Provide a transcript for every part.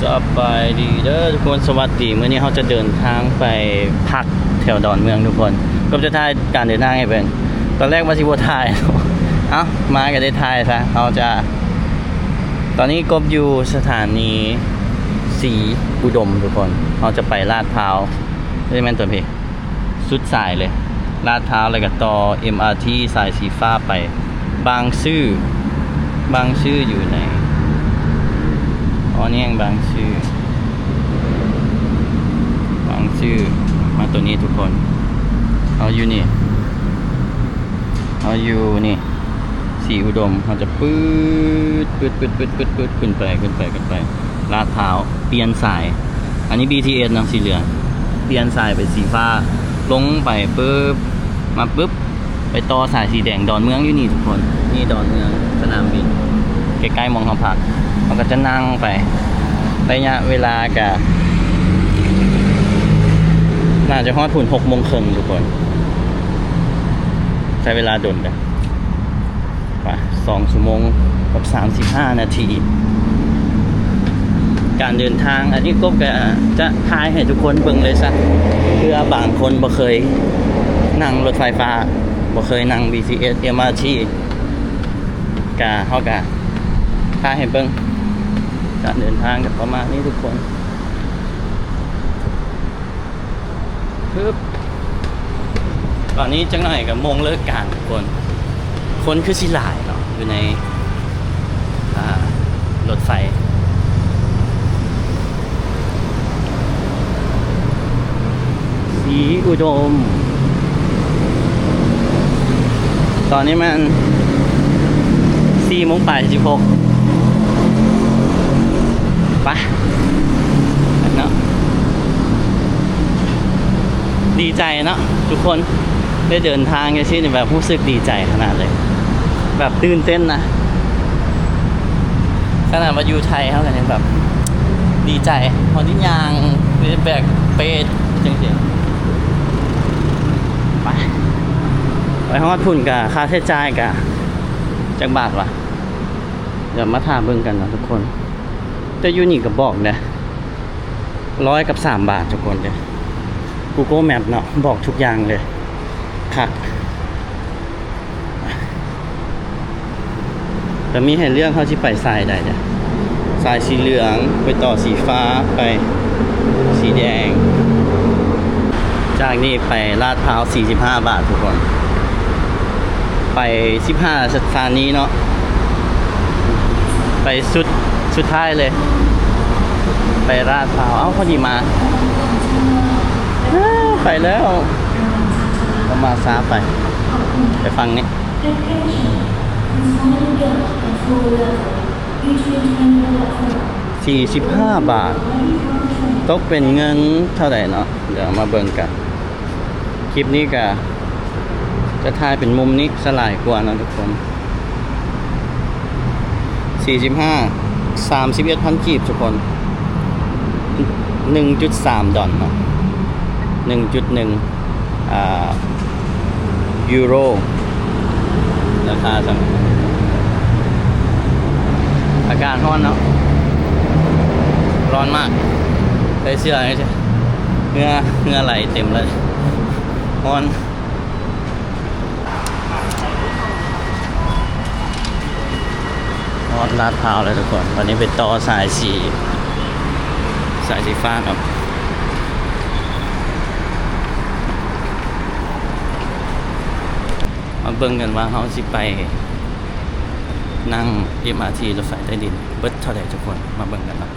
ສະບາຍດີເດີທຸກຄົນ ສະຫວັດດີ. ມື້ນີ້ເຮົາຈະເດີນທາງໄປພັກແຖວດອນເມືອງທຸກຄົນ. ກົບຈະຖ່າຍການເດີນທາງໃຫ້ເບິ່ງ. ຕອນແລກວ່າຊິບໍ່ຖ່າຍ. ເອົ້າ ມາກໍໄດ້ຖ່າຍຊະ. ເຮົາຈະ ຕອນນີ້ກົບຢູ່ສະຖານີສີອຸດົມທຸກຄົນ. ເຮົາຈະໄປລາດພ້າວ. ເອີ ແມ່ນຕົວພີ້. ສຸດສາຍເລີຍ ລາດພ້າວ ແລ້ວກໍຕໍ່ເອັມອາທີສາຍສີຟ້າໄປບາງຊື່. ບາງຊື່ຢູ່ໃນ ອໍ ນີ້ຍັງບາງຊື່ ບາງຊື່ ມາຕົວນີ້ທຸກຄົນ. ເຮົາຢູ່ນີ້ ເຮົາຢູ່ນີ້ ສີອຸດົມ. ເຮົາຈະປຶດ ປຶດ ປຶດ ປຶດ ປຶດ ປຶດ ຂຶ້ນໄປ ຂຶ້ນໄປ ຂຶ້ນໄປ ລາດພ້າວ ປ່ຽນສາຍ. ອັນນີ້ບີທີເອສເນາະ ສີເຫຼືອງ ປ່ຽນສາຍເປັນສີຟ້າ ລົງໄປປຶບ ມາປຶບ ໄປຕໍ່ສາຍສີແດງດອນເມືອງຢູ່ນີ້ທຸກຄົນ. ນີ້ດອນເມືອງ ສະໜາມບິນ ໃກ້ໆໝ່ອງເຮົາພັກ. ເຮົາກໍຈະນັ່ງໄປ ໄລຍະເວລາກະໜ້າຈະຮອດພຸ້ນຫົກໂມງເຄິ່ງທຸກຄົນ. ໃຊ້ເວລາດົນເດີ. ໄປ ສອງຊົ່ວໂມງກັບສາມສິບຫ້ານາທີ ການເດີນທາງ. ອັນນີ້ກົບກໍຈະຖ່າຍໃຫ້ທຸກຄົນເບິ່ງເລີຍຊະ ເພື່ອບາງຄົນບໍ່ເຄີຍນັ່ງລົດໄຟຟ້າ ບໍ່ເຄີຍນັ່ງບີທີເອສ ເອັມອາທີ ກະ ເຮົາກະຖ່າຍໃຫ້ເບິ່ງ. ການເດີນທາງກໍປະມານນີ້ທຸກຄົນ. ປຶບ ຕອນນີ້ຈັກໜ້ອຍກໍໂມງເລີກການທຸກຄົນ. ຄົນຄືຊິຫຼາຍເນາະ ຢູ່ໃນ ອ່າ ລົດໄຟສີອຸດົມ. ຕອນນີ້ແມ່ນສີ່ໂມງປາຍສິບຫົກ ໄປເນາະ. ດີໃຈເນາະທຸກຄົນ ໄດ້ເດີນທາງຈັ່ງຊີ້ນີ້ ແບບຮູ້ສຶກດີໃຈຂະໜາດເລີຍ ແບບຕື່ນເຕັ້ນນະ. ຂະໜາດວ່າຢູ່ໄທເຮົາກໍຍັງແບບດີໃຈ ເຮົາໄດ້ຍ່າງ ໄດ້ແບກເປ້ຈັ່ງຊີ້. ໄປ ໄປຮອດພຸ້ນກະ ຄ່າໃຊ້ຈ່າຍກະຈັກບາດວະ? ດຽວມາຖ້າເບິ່ງກັນເນາະທຸກຄົນ. ແຕ່ຢູ່ນີ້ກໍບອກເດ້ ຮ້ອຍກັບສາມບາດທຸກຄົນເດ້. Google Map ເນາະ ບອກທຸກຢ່າງເລີຍ ຄັກ. ແຕ່ມີໃຫ້ເລືອກ ເຮົາຊິໄປສາຍໃດເດ້ ສາຍສີເຫຼືອງ ໄປຕໍ່ສີຟ້າ ໄປສີແດງ. ຈາກນີ້ໄປລາດພ້າວສີ່ສິບຫ້າບາດທຸກຄົນ. ໄປສິບຫ້າສະຖານີເນາະ ໄປສຸດ ສຸດທ້າຍເລີຍ ໄປລາດພ້າວ. ເອົ້າ ພໍດີມາ ເອີ ໄປແລ້ວ ກໍມາຊ້າໄປ. ໄປຝັ່ງນີ້ ສີ່ສິບຫ້າບາດ ຕົກເປັນເງິນເທົ່າໃດເນາະ? ດຽວມາເບິ່ງກັນ. ຄລິບນີ້ກະຈະຖ່າຍເປັນມຸມນີ້ຊະຫຼາຍກວ່າເນາະທຸກຄົນ. ສີ່ສິບຫ້າ ສາມສິບເອັດພັນກີບທຸກຄົນ ໜຶ່ງຈຸດສາມດອນເນາະ ໜຶ່ງຈຸດໜຶ່ງ ອ່າ ຢູໂຣ ລາຄາສ່ຳ ອາກາດຮ້ອນເນາະ ຮ້ອນມາກ ໃສ່ເສື້ອ ເຫື່ອ ເຫື່ອໄຫຼເຕັມເລີຍ ຮ້ອນ. ຮອດລາດພ້າວແລ້ວທຸກຄົນ ຕອນນີ້ໄປຕໍ່ສາຍສີ ສາຍສີຟ້າເນາະ. ມາເບິ່ງກັນວ່າເຮົາຊິໄປນັ່ງເອັມອາທີ ລົດໄຟໃຕ້ດິນເບິດເທົ່າໃດທຸກຄົນ ມາເບິ່ງກັນເນາະ.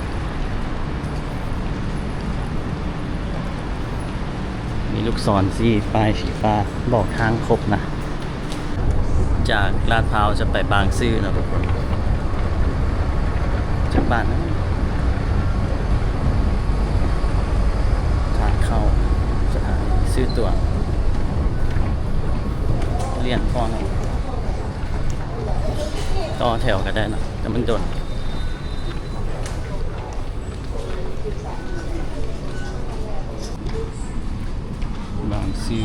ມີລູກສອນຊີ້ ປ້າຍສີຟ້າ ບອກທາງຄົບນະ. ຈາກລາດພ້າວຈະໄປບາງຊື່ເນາະທຸກຄົນ ຈາກບ້ານນະ ທາງເຂົ້າສະຖານີຊື້ຕົ໋ວ ລ້ຽນພໍ້ເນາະ ຕໍ່ແຖວກໍໄດ້ເນາະ ແຕ່ມັນດົນ. ບາງຊື່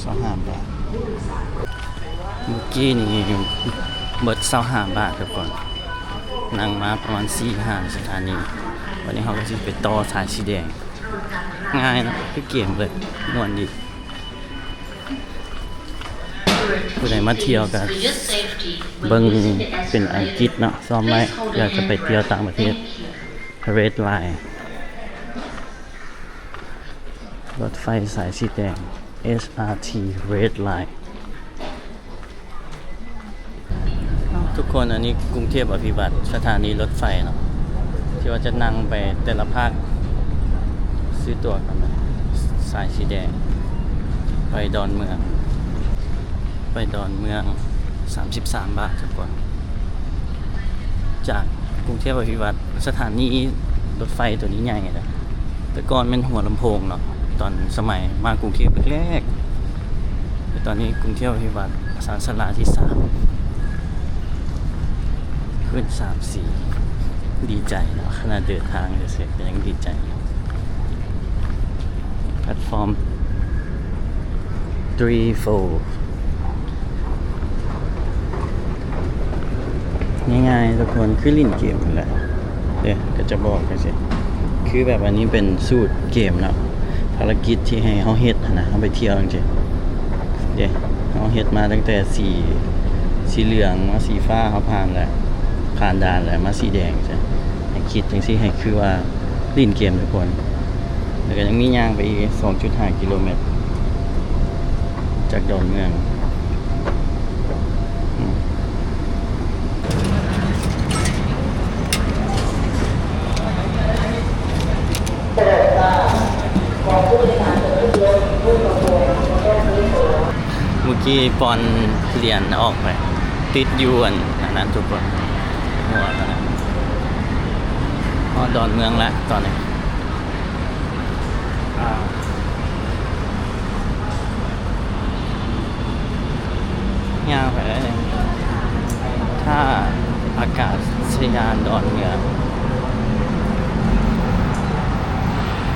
ຊາວຫ້າບາດ ເມື່ອກີ້ນີ້ເບິດຊາວຫ້າບາດທຸກຄົນ. ນັ່ງມາປະມານສີ່ຫ້າສະຖານີ ບາດນີ້ເຮົາກໍຊິໄປຕໍ່ສາຍສີແດງ. ງ່າຍເນາະ ຄືເກມເລີຍ ມ່ວນດີ. ຜູ້ໃດມາທ່ຽວກໍເບິ່ງເປັນອັງກິດເນາະ ຊອບໄວ້ ຢາກຈະໄປທ່ຽວຕ່າງປະເທດ. Red Line ລົດໄຟສາຍສີແດງ ເອສອາທີ Red Line. ທຸກຄົນ ອັນນີ້ກຸງເທບອະພິວັດ ສະຖານີລົດໄຟເນາະ ທີ່ວ່າຈະນັ່ງໄປແຕ່ລະພາກ. ຊື້ตั๋ວກັນນະ ສາຍສີແດງ ໄປດອນເມືອງ ໄປດອນເມືອງ ສາມສິບສາມບາດ ທຸກຄົນ. ຈາກກຸງເທບອະພິວັດ ສະຖານີລົດໄຟໂຕນີ້ໃຫຍ່ເດ້ ແຕ່ກ່ອນແມ່ນຫົວລຳໂພງເນາະ ຕອນສະໄໝມາກຸງເທບແລກໆ. ແຕ່ຕອນນີ້ກຸງເທບອະພິວັດ ສານຊາລາທີສາມ ຂຶ້ນສາມສີ່ ດີໃຈເນາະ ຂະໜາດເດີນທາງຊື່ໆ ກໍຍັງດີໃຈ. ແພລດຟອມ three four ງ່າຍໆ ທຸກຄົນ ຄືຫຼິ້ນເກມຫັ້ນແຫຼະເດ້ ກໍຈະບອກຈັ່ງຊີ້ ຄືແບບອັນນີ້ເປັນສູດເກມເນາະ ພາລະກິດທີ່ໃຫ້ເຮົາເຮັດຫັ້ນນະ ເຮົາໄປທ່ຽວຈັ່ງຊີ້ເດ້ ເຮົາເຮັດມາຕັ້ງແຕ່ສີ ສີເຫຼືອງມາສີຟ້າ ເຮົາຜ່ານແລ້ວ ຜ່ານດ່ານແລ້ວ ມາສີແດງຈັ່ງຊີ້ ໃຫ້ຄິດຈັ່ງຊີ້ ໃຫ້ຄືວ່າຫຼິ້ນເກມ ທຸກຄົນ. ແລ້ວກໍຍັງມີຍ່າງໄປອີກສອງຈຸດຫ້າກິໂລແມັດ ຈາກດອນເມືອງ. ມື້ກີ້ປ່ອນຫຼຽນອອກໄປ ຕິດຢູ່ອັນ ອັນນັ້ນທຸກຄົນ ຫົວອັນນັ້ນ. ຮອດດອນເມືອງແລ້ວຕອນນີ້ ອ່າ ຍ່າງໄປໄດ້ເລີຍ ທ່າອາກາດສະຍານດອນເມືອງ.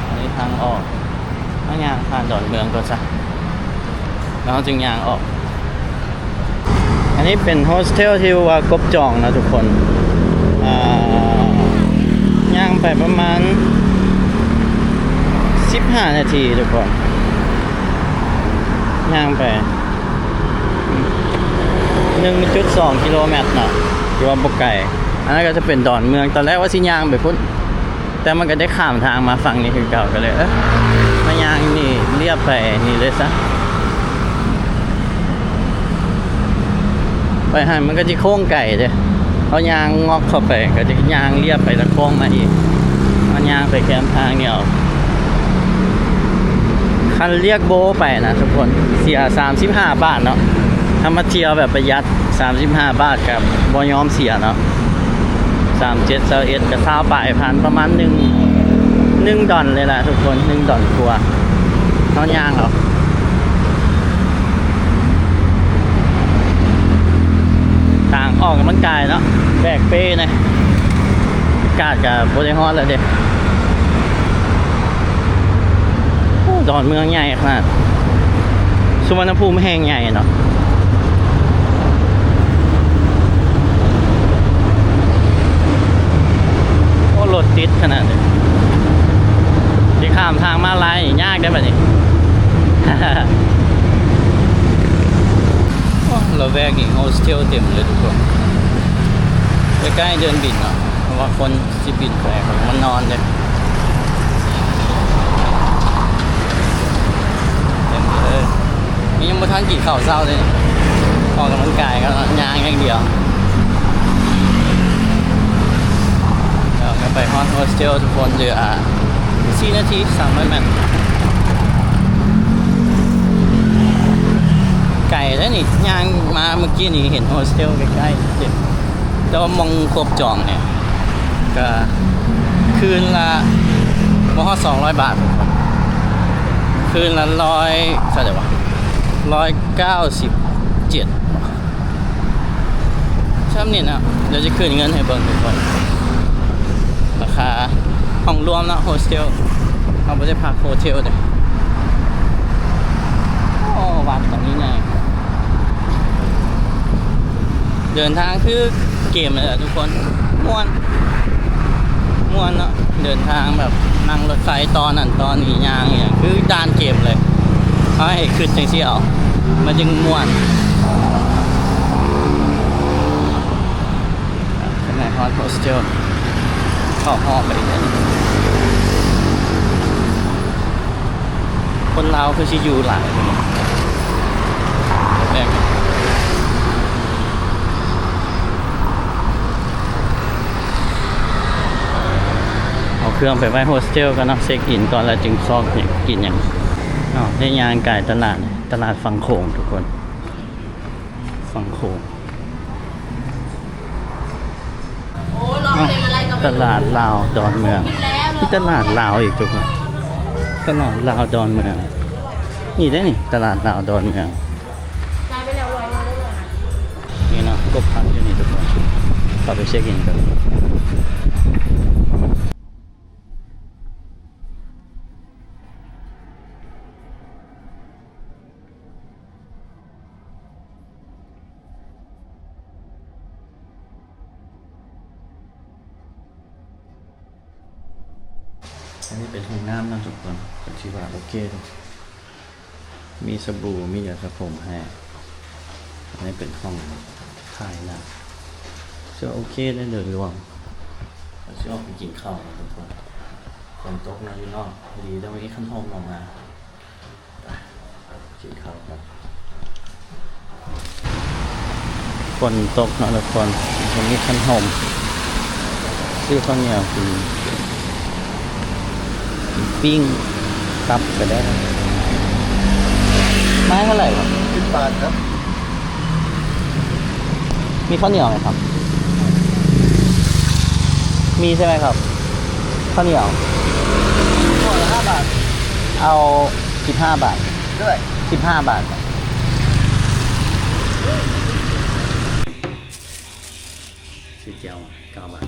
ອັນນີ້ທາງອອກ ເຮົາຍ່າງຜ່ານດອນເມືອງກ່ອນຊະ ແລ້ວເຮົາຈຶ່ງຍ່າງອອກ. ອັນນີ້ເປັນໂຮສເທວທີ່ວ່າກົບຈອງນະທຸກຄົນ ອ່າ ຍ່າງໄປປະມານສິບຫ້ານາທີທຸກຄົນ ຍ່າງໄປໜຶ່ງຈຸດສອງກິໂລແມັດເນາະ ຖືວ່າບໍ່ໄກ. ອັນນັ້ນກໍຈະເປັນດອນເມືອງ ຕອນແລກວ່າຊິຍ່າງໄປພຸ້ນ ແຕ່ມັນກໍໄດ້ຂ້າມທາງມາຝັ່ງນີ້ຄືເກົ່າ ກໍເລີຍ ເອີ ມາຍ່າງນີ້ລຽບໄປນີ້ເລີຍຊະ. ໄປຫັ້ນມັນກໍຊິໂຄ້ງໄກເດ້ ເຮົາຍ່າງງອກເຂົ້າໄປ ກໍຈະຍ່າງລຽບໄປ ແລ້ວໂຄ້ງມາອີກ ເຮົາຍ່າງໄປແຄມທາງດຽວ. ຄັນລຽກໂບໄປນະທຸກຄົນ ເສຍສາມສິບຫ້າບາດເນາະ ຖ້າມາທ່ຽວແບບປະຢັດ ສາມສິບຫ້າບາດກໍບໍ່ຍອມເສຍເນາະ. ສາມເຈັດ ຊາວເອັດ ກໍຊາວປາຍພັນ ປະມານໜຶ່ງ ໜຶ່ງດອນເລີຍລະທຸກຄົນ ໜຶ່ງດອນກວ່າ. ເຮົາຍ່າງເອົາ ທາງອອກກຳລັງກາຍເນາະ ແບກເປ້ນະ ອາກາດກໍບໍ່ໄດ້ຮ້ອນແລ້ວເດ້. ໂອ້ ດອນເມືອງໃຫຍ່ຂະໜາດ ສຸວັນນະພູມແຫ່ງໃຫຍ່ເນາະ. ໂອ້ ລົດຕິດຂະໜາດເລີຍ ຊິຂ້າມທາງມ້າລາຍນີ້ຍາກເດ້ບາດນີ້. ໂອ້ ລະແວກນີ້ໂຮສເທວເຕັມເລີຍທຸກຄົນ ໃກ້ໆເດີ່ນບິນເນາະ ເພາະວ່າຄົນຊິບິນໄປ ເຂົາກໍມານອນເດ້ ເຕັມເລີຍ. ນີ້ຍັງບໍ່ທັນກິນເຂົ້າເຊົ້າເດ້ ອອກກຳລັງກາຍກໍຍ່າງຢ່າງດຽວ. ເຮົາກໍໄປຮອດໂຮສເທວທຸກຄົນ ເຫຼືອສີ່ນາທີ ສາມຮ້ອຍແມັດ. ໄກເດ້ນີ້ ຍ່າງມາເມື່ອກີ້ນີ້ເຫັນໂຮສເທວໃກ້ໆ ແຕ່ວ່າໝ່ອງຄົບຈອງນີ້ ກະຄືນລະບໍ່ຮອດສອງຮ້ອຍບາດ ຄືນລະຮ້ອຍ ເທົ່າໃດວະ ຮ້ອຍເກົ້າສິບເຈັດ ຊ່ຳນີ້ນະ. ດຽວຈະຂຶ້ນເງິນໃຫ້ເບິ່ງທຸກຄົນ ລາຄາຫ້ອງລວມເນາະ ໂຮສເທວ ເຮົາບໍ່ໄດ້ພັກໂຮສເທວເດ້. ໂອ້ ວັດກໍມີໃຫຍ່ ເດີນທາງຄືເກມເລີຍລະທຸກຄົນ. ມ່ວນ ມ່ວນເນາະ ເດີນທາງແບບນັ່ງລົດໄຟຕໍ່ນັ້ນຕໍ່ນີ້ ຍ່າງອີ່ຫຍັງ ຄືດ່ານເກມເລີຍ ເຮົາໃຫ້ຄຶດຈັ່ງຊີ້ເອົາ ມັນຈຶ່ງມ່ວນ. ຂ້າງໃນຮອດໂຮສເທວ ເຂົ້າຮອບໄປອີກແລ້ວ. ຄົນລາວຄືຊິຢູ່ຫຼາຍ ແບບ ເອົາເຄື່ອງໄປໄວ້ໂຮສເທວກ່ອນເນາະ ເຊັກອິນກ່ອນ ແລ້ວຈຶ່ງຊອກຫຍັງກິນຫຍັງເນາະ. ໄດ້ຍ່າງກາຍຕະຫຼາດ ຕະຫຼາດຝັ່ງໂຂງທຸກຄົນ ຝັ່ງໂຂງ. ຕະຫຼາດລາວດອນເມືອງ ມີຕະຫຼາດລາວອີກທຸກຄົນ ຕະຫຼາດລາວດອນເມືອງ ນີ້ເດ້ນີ້ ຕະຫຼາດລາວດອນເມືອງ. ນີ້ເນາະ ກົບພັກຢູ່ນີ້ທຸກຄົນ ເຂົ້າໄປເຊັກອິນກ່ອນ. ອັນນີ້ເປັນຫ້ອງນ້ຳເນາະທຸກຄົນ ກໍຖືວ່າໂອເຄເນາະ ມີສະບູ ມີຢາສະຜົມໃຫ້. ອັນນີ້ເປັນຫ້ອງຖ່າຍໜັງ ເຊື່ອໂອເຄເດ້ໂດຍລວມ. ເຮົາຊິອອກໄປກິນເຂົ້າເນາະທຸກຄົນ ຝົນຕົກເນາະຢູ່ນອກ ດີແຕ່ວ່າມີຄັນຮົ່ມອອກມາ. ໄປ ກິນເຂົ້າກັນ. ຝົນຕົກເນາະທຸກຄົນ ບໍ່ມີຄັນຮົ່ມ ຊື້ເຂົ້າໜຽວກິນ ປີ້ງຕັບກໍໄດ້. ໄມ້ເທົ່າໃດຄັບ? ສິບບາດຄັບ. ມີເຂົ້າໜຽວໄໝຄັບ? ມີໃຊ່ໄໝຄັບ? ເຂົ້າໜຽວ ຫ່ອລະຫ້າບາດ. ເອົາສິບຫ້າບາດ. ດ້ວຍ ສິບຫ້າບາດ. ຊື້ແຈ່ວເກົ້າບາດ.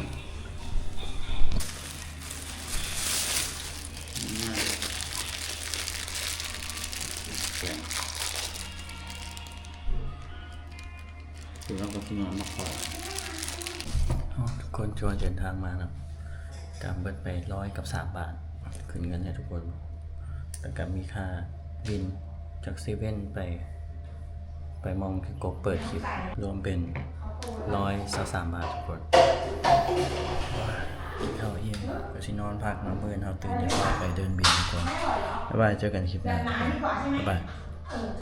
ແກງ ຄືເຮົາກໍຊິນອນມາຂໍ ເຮົາທຸກຄົນຊ່ວຍເດີນທາງມາເນາະ ກະເບິດໄປຮ້ອຍກັບສາມບາດ ຂຶ້ນເງິນໃຫ້ທຸກຄົນ ແລ້ວກະມີຄ່າບິນຈາກເຊເວັ່ນໄປ ໄປໝ່ອງທີ່ກົບເປີດຄລິບ ລວມເປັນຮ້ອຍຊາວສາມບາດທຸກຄົນ. ກິນເຂົ້າອີ່ມ ກໍຊິນອນພັກເນາະ ມື້ອື່ນເຮົາຕື່ນເຊົ້າໄປເດີນບິນກ່ອນ. ບາຍບາຍ ເຈີກັນຄລິບໜ້າທຸກຄົນ ບາຍບາຍ.